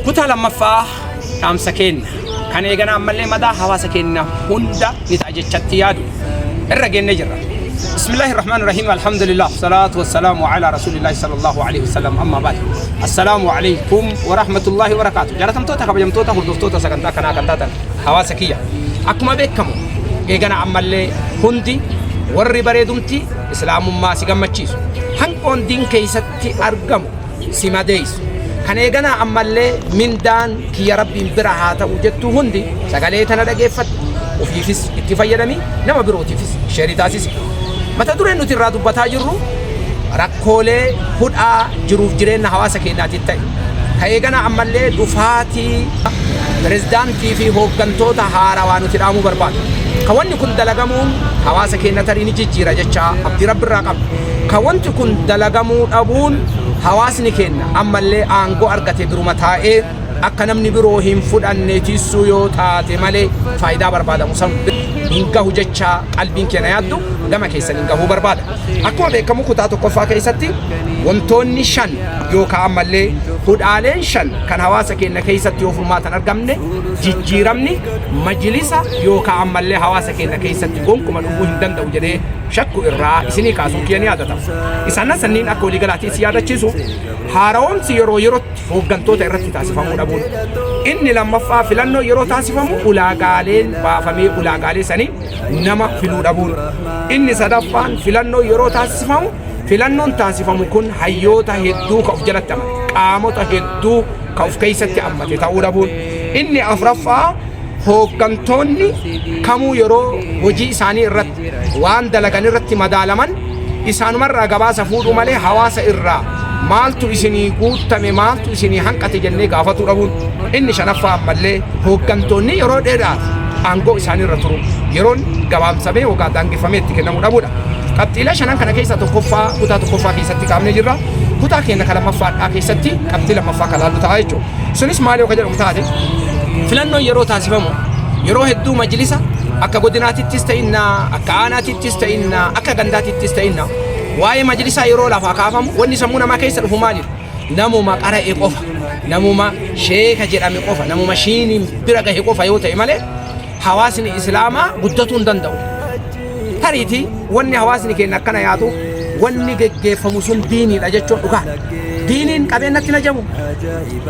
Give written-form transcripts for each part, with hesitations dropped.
Kutaa lammaffaa dhaamsa keenna kan eegana ammallee madaa hawaasa keenna hunda ni ta'a jechatti yaadu irra geennee jirra. Bismillaahi Rahmaan Rahiim Alhamdulillah Salaatu wassalaamu ala Rasuulillahi sallallahu alaihi wasallam amma baad. Assalaamu alaikum wa rahmatullahi wa barakaatu. Jaalatamtoota kabajamtoota hordoftoota sagantaa kanaa kan taatan hawaasa kiyya. Akkuma beekamu eegana ammallee hundi warri bareedumti islaamummaa si gammachiisu. Hanqoon diin keessatti argamu si madeessu. Kan eeganaa ammallee mindaan kiyya Rabbiin bira haa ta'u jettu hundi sagalee tana dhageeffadhu. Ofiifis itti fayyadami, nama birootiifis sheerii taasisi. Mata dureen nuti irraa dubbataa jirru rakkoolee hudhaa jiruuf jireenya hawaasa keenyaatiin ta'e. Ka eeganaa ammallee dhufaatii pirezidaantii fi hooggantoota haarawaa nuti dhaamuu barbaadu. Ka wanni kun dalagamuun hawaasa keenya tarii ni jijjiira jecha abdii Rabbirraa qabna. Ka wanti kun dalagamuu dhabuun hawaasni keenya ammallee aangoo argate biruma taa'ee akka namni biroo hin fudhanne tiissuu yoo taate malee faayidaa barbaadamu san hin gahu jecha qalbiin keenya yaaddu gama keessan hin gahuu barbaada. Akkuma beekamu kutaa tokkoffaa keessatti wantoonni shan yookaan ammallee hudhaaleen shan kan hawaasa keenya keessatti yoo furmaatan argamne jijjiiramni majlisa yookaan ammallee hawaasa keenya keessatti gonkuma dhufuu hin danda'u jedhee shakku irraa isinii kaasuun kiyya ni yaadatama. Isaanan sanniin akka waliigalaatti isin yaadachiisu haara'oomsi yeroo yerootti hooggantoota irratti taasifamuu dhabuun. Inni lammaffaa filannoo yeroo taasifamu ulaagaaleen baafamee ulaagaalee sanii nama filuu dhabuun. Inni sadaffaan filannoo yeroo taasifamu filannoon taasifamu kun hayyoota hedduu ka of jalatti hammate qaamota hedduu ka of keessatti hammate ta'uu dhabuun. Inni afraffaa hooggantoonni kamuu yeroo hojii isaanii irratti waan dalagan irratti madaalaman isaanumarraa gabaasa fuudhuu malee hawaasa irraa maaltu isinii guuttame maaltu isinii hanqate jennee gaafatuu dhabuun. Inni shanaffaa ammallee hooggantoonni yeroo dheeraaf aangoo isaanii irra turu yeroon gabaabsamee yookaan daangeffamee itti kennamuu dhabuudha. Qabxiilee shanan kana keessaa tokkoffaa kutaa tokkoffaa keessatti kaafnee jirra. Kutaa keenya kan lammaffaadhaa keessatti qabxii lammaffaa kan laallu ta'a jechuudha. Sunis maal yoo ka jedhamu taate filannoon yeroo taasifamu yeroo hedduu majlisa akka godinaatittis ta'innaa akka aanaatittis ta'innaa akka gandaatittis ta'innaa waa'ee majlisaa yeroo lafaa kaafamu wanni sammuu namaa keessa dhufu maalidha? Namuma qara'e qofa, namuma sheeka jedhame qofa, namuma shiiniin bira gahe qofa yoo ta'e malee hawaasni islaamaa guddatuu hin danda'u. Tariitii wanni hawaasni keenya akkana yaadu wanni geggeeffamu sun diiniidha jechuun dhugaa. Diiniin qabeenyatti hin hajamu.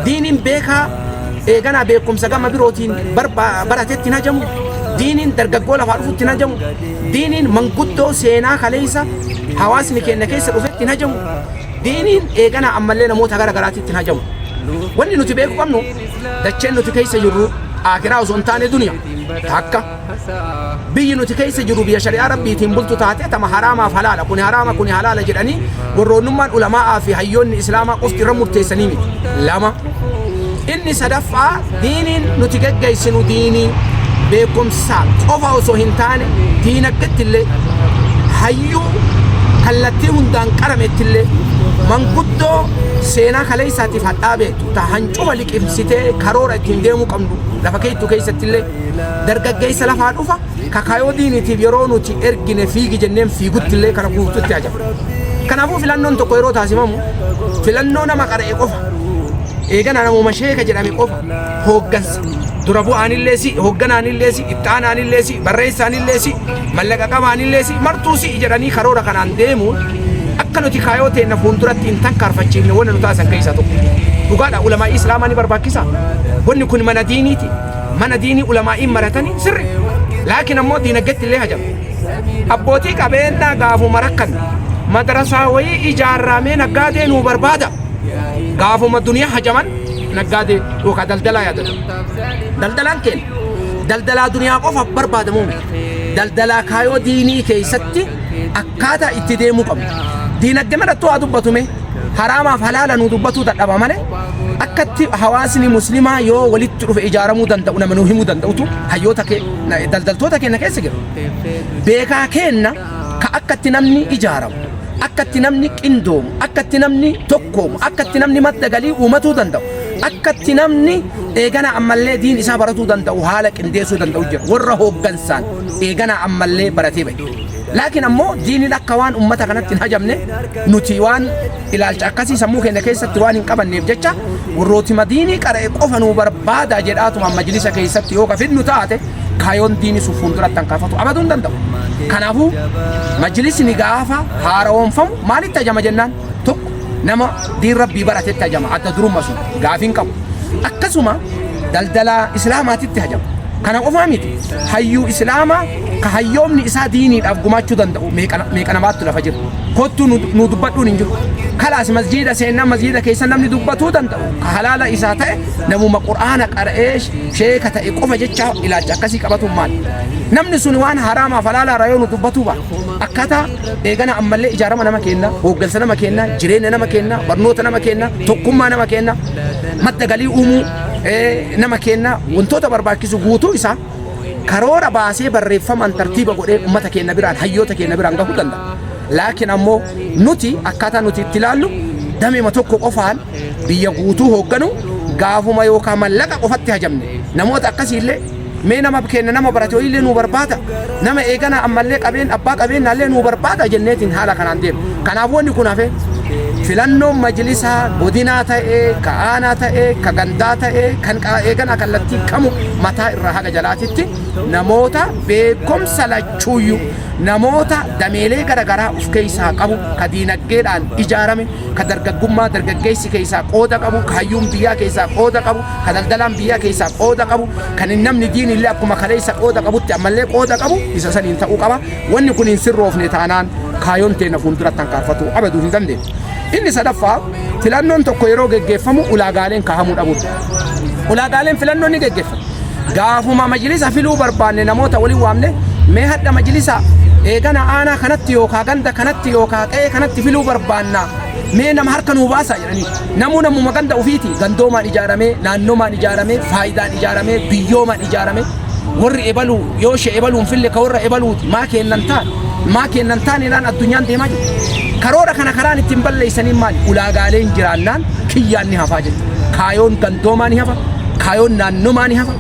Diiniin beekaa eeganaa beekumsa gama birootiin baratetti hin hajamu. Diiniin dargaggoo lafaa dhufutti hin hajamu. Diiniin manguddoo seenaa kaleessa hawaasni keenya keessa dhufetti hin hajamu. Diiniin eeganaa ammallee namoota gara garaatitti hin hajamu. Wanni nuti beekuu qabnu dacheen nuti keessa jirru aakiraa osoo hin taane duniyaa. Takka biyyi nuti keessa jirru biyya shari'aa rabbiitiin bultu taate tama haraamaaf halaala kuni haraama kuni halaala jedhanii warroonnummaan ulamaa'aa fi hayyoonni islaamaa qofti irra murteessanii miti. Lama. Inni sadaffaa diiniin nuti geggeessinu diinii beekumsa qofa osoo hin taane diinagdetti illee hayyuu kallattii hundaan qarametti illee manguddoo seenaa kaleessaatiif hadhaa beektu ta hancufa liqimsitee karoora ittiin deemuu qabnu lafa keettu keessatti illee dargaggeessa lafaa dhufa kakaayoo diiniitiif yeroo nuti ergine fiigi jenneen fiigutti illee kana guututti ajaba. Kanaafuu filannoon tokko yeroo taasifamu filannoo nama qara'e qofa eegana namuma sheeka jedhame qofa hooggansa dura bu'aanillee si hoogganaanillee si ittaanaanillee si barreessaanillee si mallaqa qabaanillee si martuu si jedhanii karoora kanaan deemuun akka nuti kaayoo teenna fuulduratti hin tankaarfachiifne wanna nu taasisan keessaa tokko. Dhugaadha ulamaa'ii islaamaa ni barbaachisa. Wanni kun mana diiniiti. Mana diinii ulamaa'iin maratanii sirri. Laakiin ammoo diinagdeetti illee hajama. Abbootii qabeenyaa gaafuma rakkanne madrasaa wayii ijaarraamee naggaadee nuu barbaada. Gaafuma duniyaa hajaman naggaadee yookaan daldalaa yaadatu. Daldalaan keenya daldalaa duniyaa qofaaf barbaadamuu miti. Daldalaa kaayoo diinii keessatti akkaataa itti deemuu qabnu. Diinagdee marattuu haa dubbatume haraamaaf halaala nuu dubbatuu dadhaba malee akkatti hawaasni muslimaa yoo walitti dhufe ijaaramuu danda'u nama nuu himuu danda'utu hayyoota daldaltoota keenya keessa jira. Beekaa keenna ka akkatti namni ijaaramu, akkatti namni qindoomu, akkatti namni tokkoomu, akkatti namni madda galii uumatuu danda'u. Akkatti namni eegana ammallee diin isaa baratuu danda'u haala qindeessuu danda'u jira. Warra hooggansaan eegana ammallee baratee bahe. Laakiin ammoo diiniin akka waan ummata kanatti hin hajamne nuti waan ilaalcha akkasii sammuu keenya keessatti waan hin qabanneef jecha warrootima diinii qara'e qofa nuu barbaada jedhaatuma majlisa keessatti yoo ka fidnu taate kaayoon diinii sun fuulduratti hankaafatu abaduu hin danda'u. Kanaafuu majlisni gaafa haarawoomfamu maalitti hajama jennaan tokko nama diin rabbii baratetti hajama adda durumma sun gaafiin qabu. Akkasuma daldalaa islaamaatitti hajama. Kana qofaa miti hayyuu islaamaa ka hayyoomni isaa diiniidhaaf gumaachuu danda'u meeqa namaattu lafa jira. Kottuu nu dubbadhuun hin jiru. Kalaas masjiida seennaa masjiida keessa namni dubbatuu danda'u ka halaala isaa ta'e namuma qur'aana qara'ee sheeka ta'e qofa jecha ilaalcha akkasii qabatuun maali? Namni sun waan haraamaaf halaala irraa yoo nu dubbatuu baate akkaataa eegana ammallee ijaarama nama keenna, hooggansa nama keenna, jireenya nama keenna, barnoota nama keenna, tokkummaa nama keenna, madda galii uumuu nama keenna wantoota barbaachisu guutuu isaa karoora baasee barreeffamaan tartiiba godhee ummata keenya biraan hayyoota keenya biraan gahuu danda'a. Laakiin ammoo nuti akkaataa nuti itti ilaallu dameema tokko qofaan biyya guutuu hoogganu gaafuma yookaan mallaqa qofatti hajamne namoota akkasiillee mee nama keenya nama barate illee nuu barbaada nama eegana ammallee qabeen abbaa qabeenyaallee nuu barbaada jenneetiin haala kanaan deema. Kanaaf wanni kun hafe filannoon majlisaa godinaa ta'ee ka aanaa ta'ee ka gandaa ta'ee kan eegana kallattii kamu mataa irraa haga jalaatitti namoota beekumsa lachuuyyuu namoota dameelee garaagaraa of keessaa qabu ka diinagdeedhaan ijaarame ka dargaggummaa dargaggeessi keessaa qooda qabu ka hayyuun biyyaa keessaa qooda qabu ka daldalaan biyyaa keessaa qooda qabu kan namni diin illee akkuma kaleessa qooda qabutti ammallee qooda qabu isa saniin ta'uu qaba. Wanni kun hin sirroofne taanaan kaayoon teenya fuulduratti hankaarfatu abaduu hin dandeenye. Inni sadaffaa filannoon tokko yeroo geggeeffamu ulaagaaleen kaa'amuu dhabuudha. Ulaagaaleen filannoon ni geggeeffama. Gaafuma majlisa filuu barbaanne namoota waliin waamne mee hadha majlisa eegana aanaa kanatti yookaa ganda kanatti yookaa qe'ee kanatti filuu barbaanna mee nama harka nuu baasaa jedhanii namuu namuma ganda ofiiti gandoomaan ijaaramee naannomaan ijaaramee faayidaan ijaaramee biyyoomaan ijaaramee warri ebaluu yoo ishee ebaluun fille ka warra ebaluuti maa kennan taane maa kennan taaneenaan addunyaan deemaa jirti. Karoora kana karaan ittiin balleessaniin maali? Ulaagaaleen jiraannaan kiyyaan ni hafaa jechuudha. Kaayoon gandoomaa ni hafa, kaayoon naannomaa ni hafa,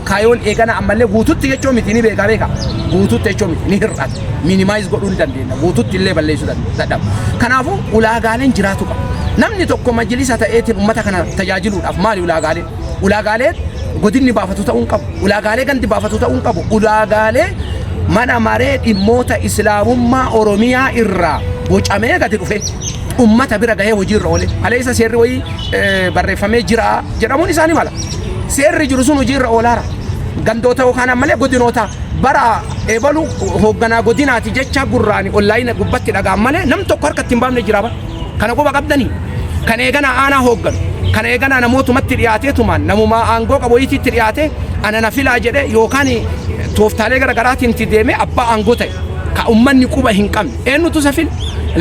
kaayoon eegana ammallee guututti jechuu miti ni beekaa beeka. Guututti jechuu miti ni hir'ata. Minimize godhuu ni dandeenya. Guututti illee balleessuu dadhaba. Kanaafuu ulaagaaleen jiraatu qaba. Namni tokko majlisa ta'eetiin uummata kana tajaajiluudhaaf maali ulaagaaleen? Ulaagaaleen godinni baafatu ta'uu hin qabu. Ulaagaalee gandi baafatu ta'uu hin qabu. Ulaagaalee mana maree dhimmoota islaamummaa Oromiyaa irraa bocamee gadi dhufe ummata bira gahee hojiirra oole. Kaleessa seerri wayii barreeffamee jira jedhamuun isaanii mala. Seerri jiru sun hojiirra oolaara. Gandoota yookaan ammallee godinoota bara ebalu hoogganaa godinaati jecha gurraani onlaayina gubbatti dhagaan malee nam tokko harka ittiin baafne jira bara. Kana quba qabdanii kan eeganaa aanaa hoogganu kan eeganaa namootumatti dhiyaatee tumaan namumaa aangoo qabu wayiitiitti dhiyaatee ana na filaa jedhee yookaan tooftaalee garaagaraatiin itti deemee abbaa aangoo ta'e ka ummanni quba hin qabne eenyutu isa fila.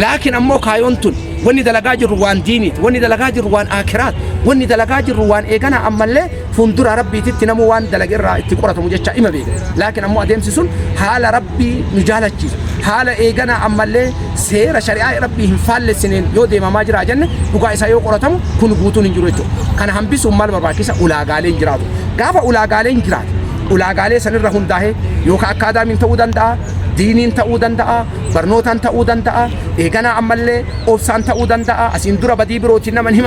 Laakiin ammoo kaayoon tun wanni dalagaa jirru waan diiniiti, wanni dalagaa jirru waan aakiraati, wanni dalagaa jirru waan eeganaa ammallee fuuldura rabbiititti namuu waan dalage irraa itti qoratamu jecha ima beeka. Laakiin ammoo adeemsi sun haala rabbii nu jaalachiisu, haala eeganaa ammallee seera shari'aa rabbii hin faallessineen yoo deemamaa jira jenne dhugaa isaa yoo qoratamu kun guutuun hin jiru jechuudha. Kana hambisuun maal barbaachisa? Ulaagaaleen jiraatu. Gaafa ulaagaaleen jiraate ulaagaalee sanirra hundaa'ee yookaan akkaadaamiin ta'uu danda'a, diiniin ta'uu danda'a, barnootaan ta'uu danda'a, eeganaa ammallee obsaan ta'uu danda'a, asiin dura badii birootiin nama hin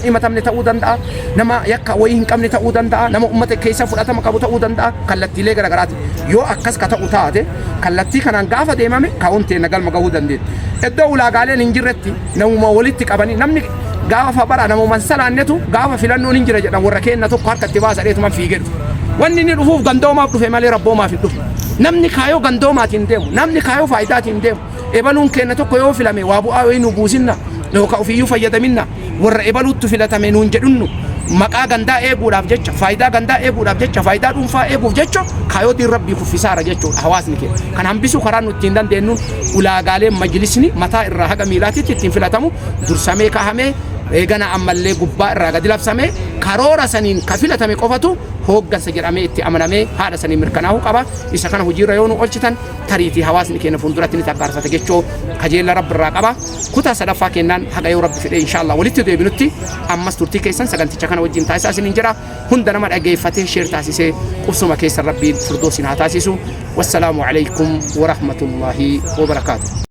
himatamne ta'uu danda'a, nama yakka wayii hin qabne ta'uu danda'a, nama uummata keessa fudhatama qabu ta'uu danda'a, kallattiilee garaagaraati. Yoo akkas ka ta'u taate kallattii kanaan gaafa deemame kaa'uun teenya galma gahuu dandeenya. Iddoo ulaagaaleen hin jirretti namuma walitti qabanii namni gaafa bara namuma salaannetu gaafa filannoon hin jira jedhan warra keenna tokko harka itti baasa dheetuman fiigee dhufe. Wanni inni dhufuuf gandoomaaf dhufe malee rabboomaaf hin dhufe. Namni kaayoo gandoomaatiin deemu, namni kaayoo faayidaatiin deemu. Ebaluun keenna tokko yoo filame waa bu'aa wayii nu buusinna yookaan ofiiyyuu fayyadaminna warra ebaluuttu filatame nuun jedhunnu maqaa gandaa eeguudhaaf jecha faayidaa gandaa eeguudhaaf jecha faayidaa dhuunfaa eeguuf jecha kaayootiin rabbii kuffisaara jechuudha hawaasni keenya. Kan hambisuu karaa nuti ittiin dandeenyuun ulaagaaleen majlisni mataa irraa haga miilaatitti ittiin filatamu dursamee kaa'amee Eegana ammallee gubbaa irraa gadi labsame karoora saniin ka filatame qofatu hooggansa jedhamee itti amanamee haala saniin mirkanaa'uu qaba. Isa kana hojiirra yoo nu oolchitan tariitii hawaasni keenya fuulduratti ni tarkaanfata jechoo kajeella Rabbi irraa qaba. Kutaa sadaffaa kennaan haga yoo Rabbi fedhe inshallah walitti deebinutti ammas turtii keessan saganticha kana wajjin taasisaa isiniin jedha. Hunda nama dhageeffatee share taasisee qubsuma keessan Rabbiin firdoosiin haa taasisu. Wassalaamu alaikum warahmatullahi wabarakaatu.